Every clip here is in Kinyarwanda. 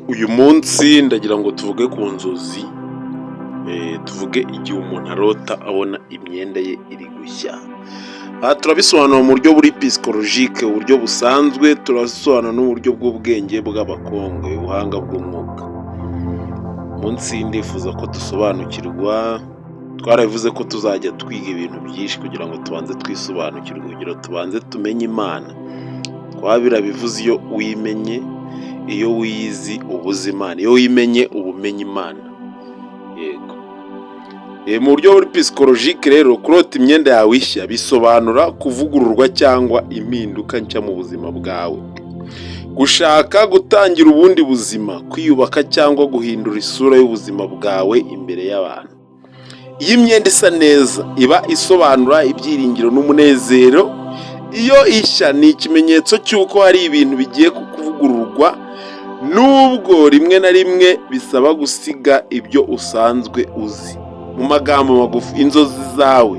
Uyu munsi ndagira ngo tuvuge ku nzozi, tuvuge igihe umuntu arota abona imyenda ye iri gushya. Aha turabisobanura mu buryo buri psychologique, uburyo busanzwe, turabisobanura n'uburyo bw'ubwenge bw'abakongwe, ubuhanga bw'umwuka. Munsi ndifuza ko dusobanukirwa, twarabivuze ko tuzajya twiga ibintu byinshi kugira ngo tubanze twisobanukirwe, kugira ngo tubanze tumenye Imana. Twabirabivuze, iyo wimenye, iyo wiyizi uba uzi Imana, iyo wimenye uba umenya Imana. Yego. Mu buryo buri psychologique rero, kurota imyenda yawe ishya bisobanura kuvugururwa cyangwa impinduka nshya mu buzima bwawe. Gushaka gutangira ubundi buzima, kwiyubaka cyangwa guhindura isura y'ubuzima bwawe imbere y'abantu. Iyo imyenda isa neza iba isobanura ibyiringiro n'umunezero, iyo ishya ni ikimenyetso cy'uko hari ibintu bigiye kuvugururwa, nubwo rimwe na rimwe bisaba gusiga ibyo usanzwe uzi. Mu magambo magufi, inzozi zawe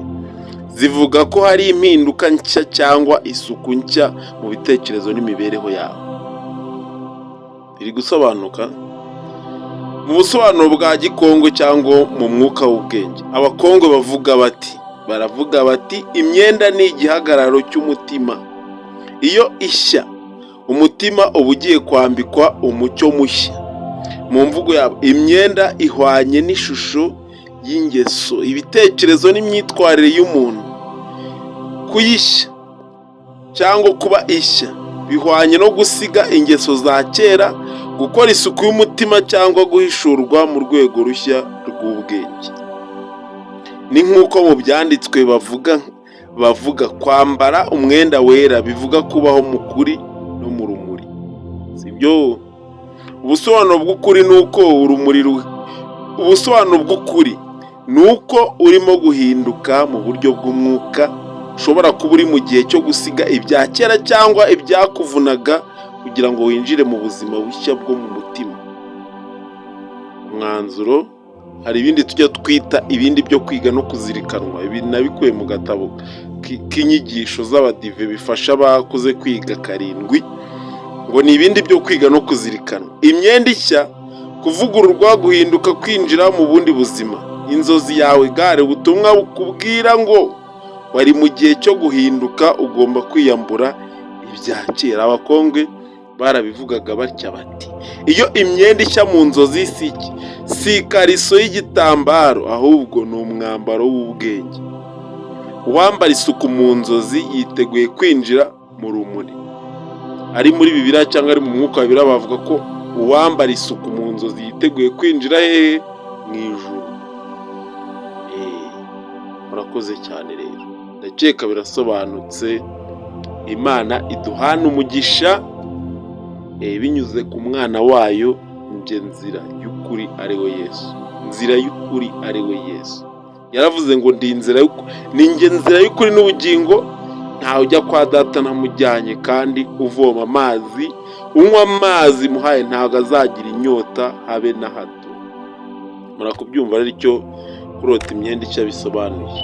zivuga ko hari impinduka nshya cyangwa isuku nshya mu bitekerezo n'imibereho yawe. Biri gusobanuka? Mu busobanuro bwa gikongwe cyangwa mu mwuka w'ubwenge, abakongwe bavuga bati, baravuga bati: "Imyenda ni igihagararo cy'umutima." Iyo ishya, umutima uba ugiye kwambikwa umucyo mushya. Mu mvugo yabo, imyenda ihwanye n'ishusho y'ingeso, ibitekerezo n'imyitwarire y'umuntu. Kuyishya cyangwa kuba ishya bihwanye no gusiga ingeso za kera, gukora isuku y'umutima cyangwa guhishurwa mu rwego rushya rw'ubwenge. Ni nk'uko mu byanditswe bavuga kwambara umwenda wera bivuga kubaho mu kuri no mu rumuri. Sibyo? Ubusobanuro bw'ukuri ni uko urumuri, ubusobanuro bw'ukuri ni uko urimo guhinduka mu buryo bw'umwuka. Ushobora kuba uri mu gihe cyo gusiga ibya kera cyangwa ibyakuvunaga kugira ngo winjire mu buzima bushya bwo mu mutima. Umwanzuro: hari ibindi tujya twita ibindi byo kwiga no kuzirikanwa. Ibi nabikuye mu gatabo k'inyigisho z'abadive bifasha abakuze kwiga karindwi, ngo ni ibindi byo kwiga no kuzirikanwa. Imyenda ishya, kuvugururwa, guhinduka, kwinjira mu bundi buzima. Inzozi yawe gare ubutumwa bukubwira ngo wari mu gihe cyo guhinduka, ugomba kwiyambura ibya kera. Abakongwe barabivugaga batya bati: "Iyo imyenda ishya mu nzozi si iki? Si ikariso y'igitambaro, ahubwo ni umwambaro w'ubwenge." Uwambara isuku mu nzozi yiteguye kwinjira mu rumuri. Ari muri Bibiliya cyangwa ari mu mwuka wa Bibiliya, bavuga ko uwambara isuku mu nzozi yiteguye kwinjira hehe? Mu ijuru. Murakoze cyane rero, ndakeka birasobanutse. Imana iduhana umugisha binyuze ku mwana wayo, njye nzira y'ukuri ari we Yesu. Nzira y'ukuri ari we Yesu. Yaravuze ngo: "Ndi inzira y'ukuri, ni njye nzira y'ukuri n'ubugingo, ntawe ujya kwa Data ntamujyanye." Kandi uvoma amazi, unywa amazi muhaye, ntabwo azagira inyota habe na hato. Murakubyumva rero icyo kurota imyenda icyo bisobanuye.